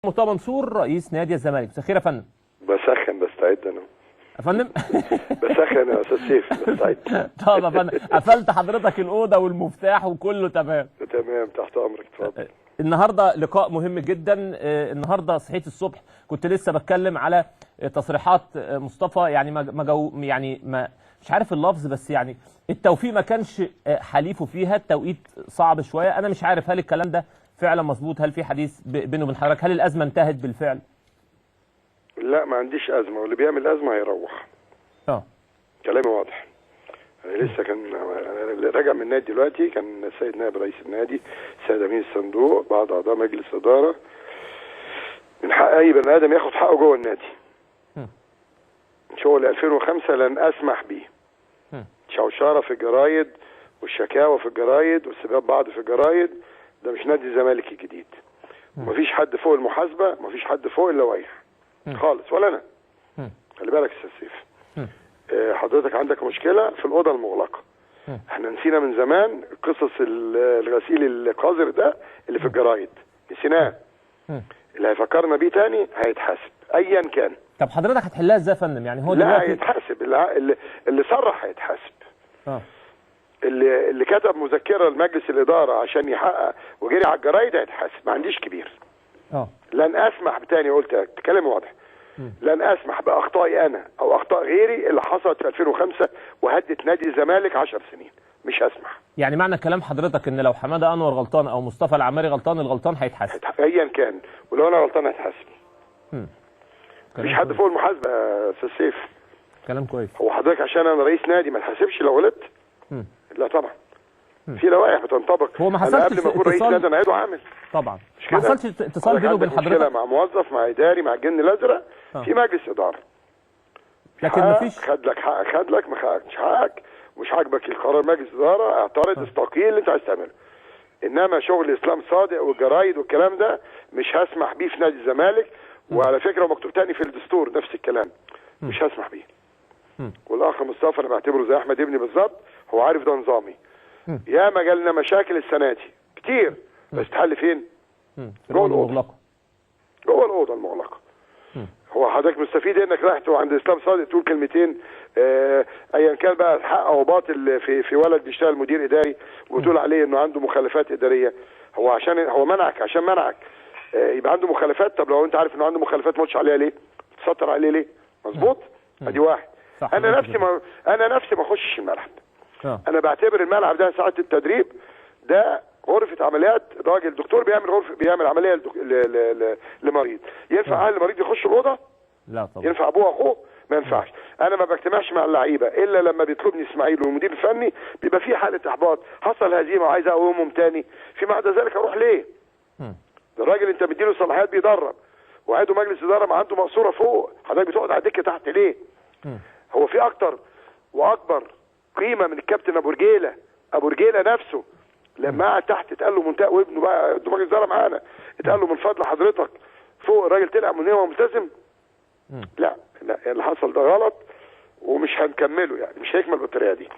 مرتضى منصور رئيس نادي الزمالك. مساء الخير يا فندم. بسخن بستعد انا يا فندم. بسخن يا استاذ سيف، بستعد. طب يا فندم، قفلت حضرتك الاوضة والمفتاح وكله تمام؟ تمام، تحت امرك، اتفضل. النهارده لقاء مهم جدا. النهارده صحيت الصبح كنت لسه بتكلم على تصريحات مصطفى، يعني ما جو، يعني ما مش عارف اللفظ، بس يعني التوفيق ما كانش حليفة فيها، التوقيت صعب شوية. انا مش عارف هل الكلام ده فعلا مظبوط؟ هل في حديث بينه وبين حضرتك؟ هل الازمة انتهت بالفعل؟ لا، ما عنديش ازمة، واللي بيعمل ازمة هيروح. كلامي واضح. انا لسه كان انا راجع من النادي دلوقتي، كان السيد نائب رئيس النادي، السيد امين الصندوق، بعض اعضاء مجلس ادارة. من حق اي بني ادم ياخد حقه جوه النادي. شغل 2005 لن اسمح بيه. شوشرة في الجرايد والشكاوى في الجرايد وسباب بعض في الجرايد، ده مش نادي الزمالك الجديد. ومفيش حد فوق المحاسبة، مفيش حد فوق اللوائح خالص، ولا انا. خلي بالك يا استاذ سيف، حضرتك عندك مشكلة في الاوضة المغلقة. احنا نسينا من زمان قصص الغسيل القذر ده اللي في الجرايد، نسيناه. اللي هيفكرنا بيه تاني هيتحاسب ايا كان. طب حضرتك هتحلها ازاي يا فندم؟ يعني هو لا دلوقتي هيتحاسب، اللي صرح هيتحاسب. اللي كتب مذكره لمجلس الادارة عشان يحقق وجري على الجرايد هيتحاسب. ما عنديش كبير. لن اسمح بتاني، قلت كلام واضح. لن اسمح باخطائي انا او اخطاء غيري اللي حصلت في 2005 وهدت نادي الزمالك 10 سنين، مش هسمح. يعني معنى كلام حضرتك ان لو حمادة انور غلطان او مصطفى العماري غلطان، الغلطان هيتحاسب ايا كان، ولو انا غلطان هيتحاسب. مفيش حد فوق المحاسبة يا استاذ سيف. كلام كويس. هو حضرتك عشان انا رئيس نادي ما اتحاسبش لو غلطت؟ لا طبعا. في لوائح بتنطبق. هو ما حصلش قبل ما اكون رئيس نادي انا عضو عامل. طبعا ما حصلش اتصال بينه وبين حضرتك؟ مشكلة مع موظف، مع اداري، مع الجن الازرق، في مجلس ادارة. لكن ما فيش خد لك حقك، خد لك، ما خدش حقك، مش عاجبك القرار مجلس ادارة، اعترض، استقيل، اللي انت عايز تعمله. انما شغل اسلام صادق والجرايد والكلام ده مش هسمح بيه في نادي الزمالك. وعلى فكرة مكتوب تاني في الدستور نفس الكلام، مش هسمح بيه. والاخ مصطفى انا بعتبره زي احمد ابني بالظبط، هو عارف ده نظامي. يا ما جالنا مشاكل السنة دي كتير، بس تحل فين؟ جوه الاوضة المغلقة. جوه الاوضة المغلقة. هو حضرتك مستفيد انك رايح عند اسلام صادق تقول كلمتين ايا كان بقى حق او باطل في ولد بيشتغل مدير اداري وتقول عليه انه عنده مخالفات ادارية. هو عشان هو منعك، عشان منعك يبقى عنده مخالفات. طب لو انت عارف انه عنده مخالفات ما تقولش عليها ليه؟ تسطر عليه ليه؟ مظبوط؟ ادي واحد. انا نفسي ما انا نفسي ما اخشش الملعب. انا بعتبر الملعب ده ساعة التدريب ده غرفة عمليات. راجل دكتور بيعمل غرفة، بيعمل عملية لمريض. ينفع اهل المريض يخش الاوضة؟ لا طبعا. ينفع ابوه واخوه؟ ما ينفعش. انا ما بجتمعش مع اللعيبة الا لما بيطلبني اسماعيل والمدير الفني، بيبقى في حاله احباط، حصل هزيمة وعايز اقومهم تاني. فيما عدا ذلك اروح ليه؟ ده الراجل انت مديله صلاحيات بيدرب، وعاده مجلس ادارة ما عنده مقصورة فوق، حضرتك بتقعد على الدكة تحت ليه؟ هو في اكتر واكبر قيمة من الكابتن ابو رجيله؟ ابو رجيله نفسه لما قعد تحت اتقال له منتهى، وابنه بقى ابنه مجلس ادارة معانا، اتقال له من فضل حضرتك فوق، الراجل طلع من هنا وملتزم. لا لا، اللي حصل ده غلط ومش هنكمله، يعني مش هيكمل بالطريقة دي.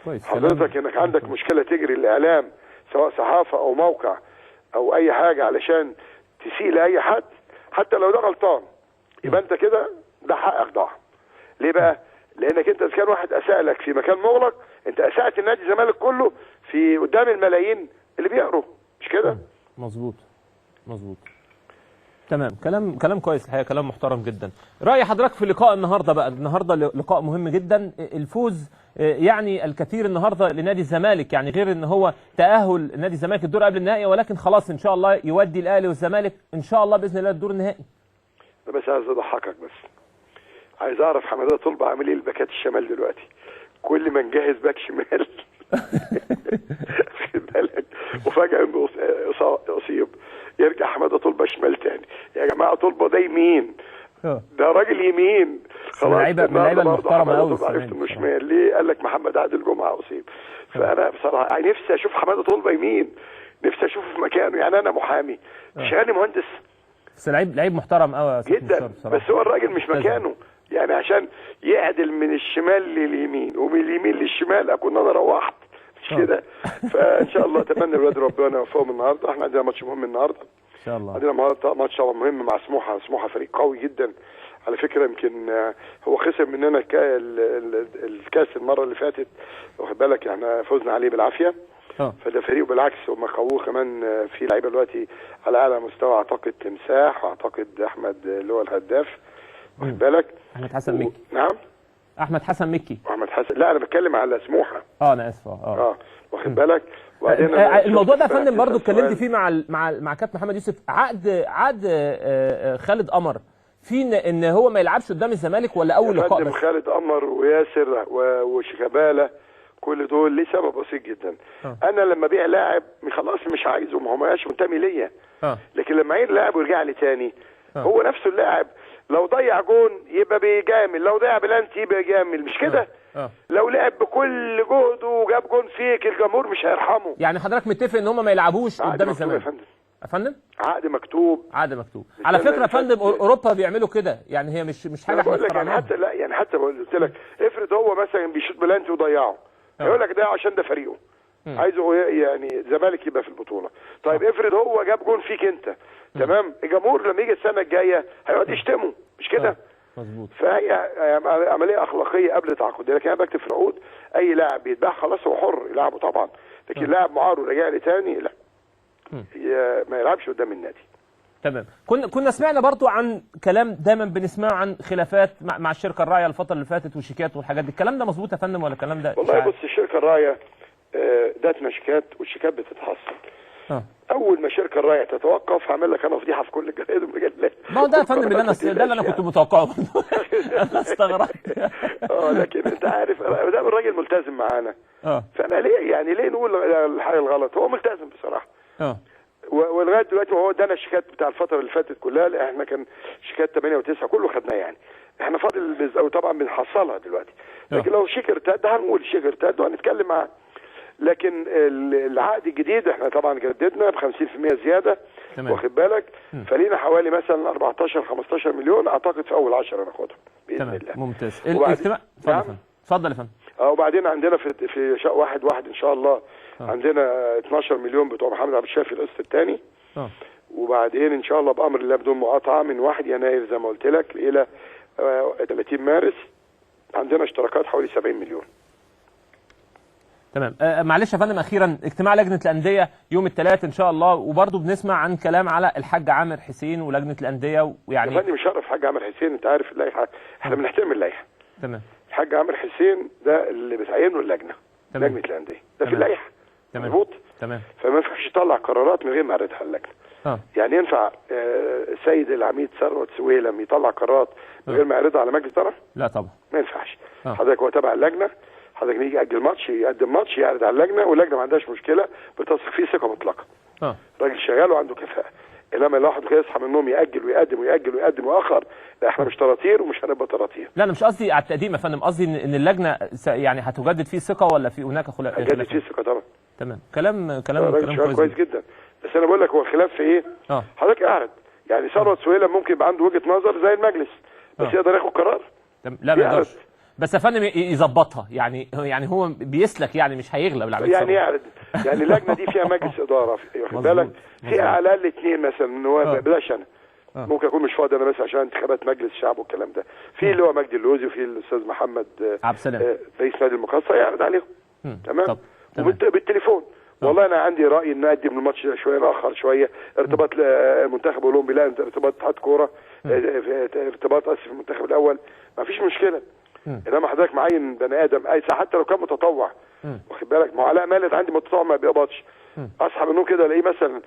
كويس. حضرتك انك عندك مشكلة تجري الاعلام سواء صحافة او موقع او اي حاجة علشان تسيء لاي حد، حتى لو ده غلطان، يبقى انت كده ده حقك ضاع. ليه بقى؟ لانك انت اذا كان واحد اساء لك في مكان مغلق، انت اسأت النادي الزمالك كله في قدام الملايين اللي بيقروا، مش كده؟ مظبوط مظبوط. تمام، كلام كويس الحقيقة، كلام محترم جدا. راي حضرتك في لقاء النهارده بقى؟ النهارده لقاء مهم جدا، الفوز يعني الكثير النهارده لنادي الزمالك، يعني غير ان هو تاهل نادي الزمالك الدور قبل النهائي، ولكن خلاص ان شاء الله يودي الاهلي والزمالك ان شاء الله باذن الله الدور النهائي. انا بس عايز اضحكك، بس عايز اعرف حمادة طلبه عامل ايه الباكات الشمال دلوقتي؟ كل ما نجهز باك شمال خد بالك، وفجأة اصيب، يرجع حمادة طلبه شمال تاني. يا جماعة طلبه ده يمين، ده راجل يمين خلاص. لعيبة محترمه قوي. عرفت انه شمال ليه؟ قال لك محمد عادل جمعه اصيب. فانا بصراحة نفسي اشوف حمادة طلبه يمين، نفسي اشوفه في مكانه. يعني انا محامي شغال مهندس، بس لعيب محترم قوي جدا، بس هو الراجل مش مكانه. يعني عشان يعدل من الشمال لليمين ومن اليمين للشمال اكون انا روحت، مش كده؟ فان شاء الله اتمنى الولاد ربنا يوفقهم النهارده. احنا عندنا ماتش مهم النهارده. شاء الله. عندنا ماتش طبعا مهم مع سموحه، سموحه فريق قوي جدا على فكرة، يمكن هو خسر مننا الكاس المرة اللي فاتت، واخد بالك، احنا فزنا عليه بالعافية. فده فريق بالعكس هم قووه كمان، في لعيبة دلوقتي على اعلى مستوى، اعتقد تمساح واعتقد احمد اللي هو الهداف، واخد بالك، احمد حسن مكي. نعم، احمد حسن مكي. احمد حسن، لا انا بتكلم على سموحه. انا اسف. واخد بالك. وبعدين الموضوع ده يا فندم برضه اتكلمت فيه مع كابتن محمد يوسف، عقد خالد قمر في ان هو ما يلعبش قدام الزمالك ولا اول لقاء بس؟ خالد قمر وياسر وشيكابالا كل دول ليه سبب بسيط جدا. انا لما ابيع لاعب خلاص مش عايزه، ما هو ما منتمي ليا. لكن لما اعير لاعب ويرجع لي تاني، هو نفسه اللاعب لو ضيع جون يبقى بيجامل، لو ضيع بلانتي يبقى يجامل، مش كده؟ لو لعب بكل جهده وجاب جون فيك الجمهور مش هيرحمه. يعني حضرتك متفق ان هم ما يلعبوش قدام الزمالك؟ يا فندم عقد مكتوب. عقد مكتوب على فكرة يا فندم. اوروبا بيعملوا كده، يعني هي مش حاجة احنا اخترعناها. يعني حتى لا، يعني حتى قلت لك افرض هو مثلا بيشوط بلانتي وضيعه، يقول لك ده عشان ده فريقه، عايزه يعني الزمالك يبقى في البطولة. طيب افرض هو جاب جون فيك انت، تمام، الجمهور لما يجي السنة الجاية هيقعد يشتمه، مش كده؟ مظبوط. فهي عملية اخلاقية قبل تعاقد. لكن انا بكتب في العقود اي لاعب بيتباع خلاص هو حر يلعبه طبعا، لكن لاعب معار ورجع لي تاني لا، ما يلعبش قدام النادي. تمام. كنا سمعنا برضو عن كلام دايما بنسمعه عن خلافات مع الشركة الراعيه الفترة اللي فاتت وشيكات والحاجات دي، الكلام ده مظبوط يا فندم ولا الكلام ده؟ والله بص، الشركة الراعيه ادتنا شيكات والشيكات بتتحصل. اول ما الشركة الراعيه تتوقف هعمل لك انا فضيحة في كل الجرايد والمجلات. ما هو ده يا فندم اللي انا ده اللي انا كنت متوقعه برضه. انا استغربت. لكن انت عارف ده الراجل ملتزم معانا. فانا ليه يعني ليه نقول الحاجة الغلط؟ هو ملتزم بصراحة. ولغاية دلوقتي وهو ادانا الشيكات بتاع الفترة اللي فاتت كلها، احنا كان شيكات 8 و9 كله خدناه، يعني احنا فاضل وطبعا بنحصلها دلوقتي. لكن لو شيك ارتد هنقول شيك ارتد وهنتكلم معاه. لكن العقد الجديد احنا طبعا جددنا ب 50% زيادة، واخد بالك، فلينا حوالي مثلا 14 15 مليون اعتقد في اول 10 ناخدهم باذن الله. ممتاز. الاجتماع اتفضل يا فندم. وبعدين عندنا في 1/1 ان شاء الله عندنا 12 مليون بتوع محمد عبد الشافي القسط الثاني. وبعدين ان شاء الله بامر الله بدون مقاطعه من 1 يناير زي ما قلت لك الى 30 مارس عندنا اشتراكات حوالي 70 مليون. تمام. معلش يا فندم، اخيرا اجتماع لجنة الاندية يوم الثلاث ان شاء الله، وبرضه بنسمع عن كلام على الحاج عامر حسين ولجنه الاندية، ويعني يا فندم مش هعرف الحاج عامر حسين، انت عارف اللائحة، احنا بنحترم اللائحة. تمام. الحاج عامر حسين ده اللي بتعينه اللجنة، لجنة الاندية، ده في اللائحة. مظبوط. تمام. فما ينفعش يطلع قرارات من غير ما يعرضها اللجنة. يعني ينفع السيد العميد ثروت سويلم يطلع قرارات من غير ما يعرضها على مجلس ادارة؟ لا طبعا ما ينفعش. حضرتك هو تبع اللجنة، حضرتك يجي يأجل ماتش، يقدم ماتش، يعرض على اللجنة، واللجنة ما عندهاش مشكلة، بتثق فيه ثقة مطلقه. راجل شغال وعنده كفاءة. انما الواحد كده يصحى من النوم يأجل ويقدم ويأجل ويقدم ويأخر، لا احنا مش طراطير ومش هنبقى طراطير. لا انا مش قصدي على التقديم يا فندم، قصدي ان اللجنة يعني هتجدد فيه ثقة ولا في هناك خلاف؟ هتجدد فيه ثقة طبعا. تمام. كلام كلام كويس جدا. بس انا بقول لك هو الخلاف في ايه؟ حضرتك اعرض، يعني ثروت سويلم ممكن يبقى عنده وجهه نظر زي المجلس، بس يقدر ياخد قرار؟ لا ما يقدرش. بس يا فندم يظبطها، يعني هو بيسلك، يعني مش هيغلب العميد يعني يعرض، يعني اللجنة دي فيها مجلس ادارة، واخد بالك، فيها على الاقل اثنين مثلا، ان هو بلاش انا ممكن اكون مش فاضي انا مثلا عشان انتخابات مجلس الشعب والكلام ده، في اللي هو مجدي اللوزي وفي الاستاذ محمد عبد السلام رئيس نادي المقاصه، يعرض عليهم. تمام. وبالتليفون والله انا عندي راي ان اقدم الماتش ده شوية، ناخر شوية، ارتباط منتخب اولمبي، لا ارتباط اتحاد كورة، ارتباط اسف المنتخب الاول، ما فيش مشكلة. انما حضرتك معين بني ادم اي حتى لو كان متطوع، واخد بالك، ما هو علاء مالد عندي متطوع ما بيقبضش، اصحى من النوم كده الاقيه مثلا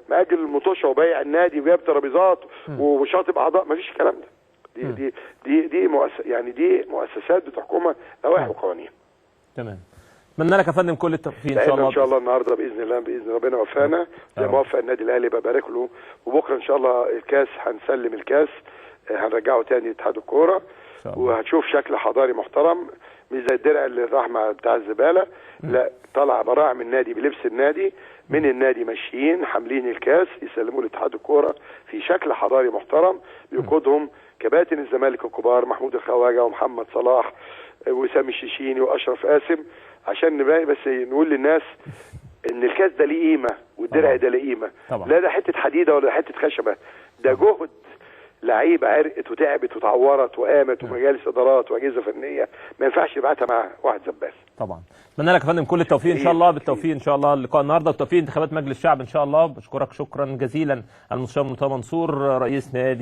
مأجل المطوشه وبايع النادي وجايب ترابيزات وشاطب اعضاء، ما فيش الكلام ده. دي دي دي دي يعني دي مؤسسات بتحكمها لوائح وقوانين. تمام. اتمنى لك يا فندم كل التوفيق ان شاء الله. ان شاء الله النهارده باذن الله، باذن ربنا وفقنا زي ما وفق النادي الاهلي، ببارك له. وبكره ان شاء الله الكاس هنسلم الكاس، هنرجعه تاني لاتحاد الكورة، وهتشوف شكل حضاري محترم، مش زي الدرع اللي راح مع بتاع الزبالة، لا طلع براعم النادي بلبس النادي، من النادي ماشيين حاملين الكاس يسلموه لاتحاد الكورة في شكل حضاري محترم، بيقودهم كباتن الزمالك الكبار محمود الخواجه ومحمد صلاح وسامي الشيشيني واشرف قاسم، عشان نبقى بس نقول للناس ان الكاس ده ليه قيمة. والدرع ده له قيمة. طبعا. لا ده حتة حديده ولا حتة خشبه، ده جهد لعيبة عرقت وتعبت وتعورت وقامت، ومجالس ادارات واجهزة فنية، ما ينفعش يبعتها مع واحد زبال. طبعا اتمنى لك يا فندم كل التوفيق ان شاء الله، بالتوفيق ان شاء الله اللقاء النهارده، وتوفيق انتخابات مجلس الشعب ان شاء الله. بشكرك شكرا جزيلا المستشار مرتضى منصور رئيس نادي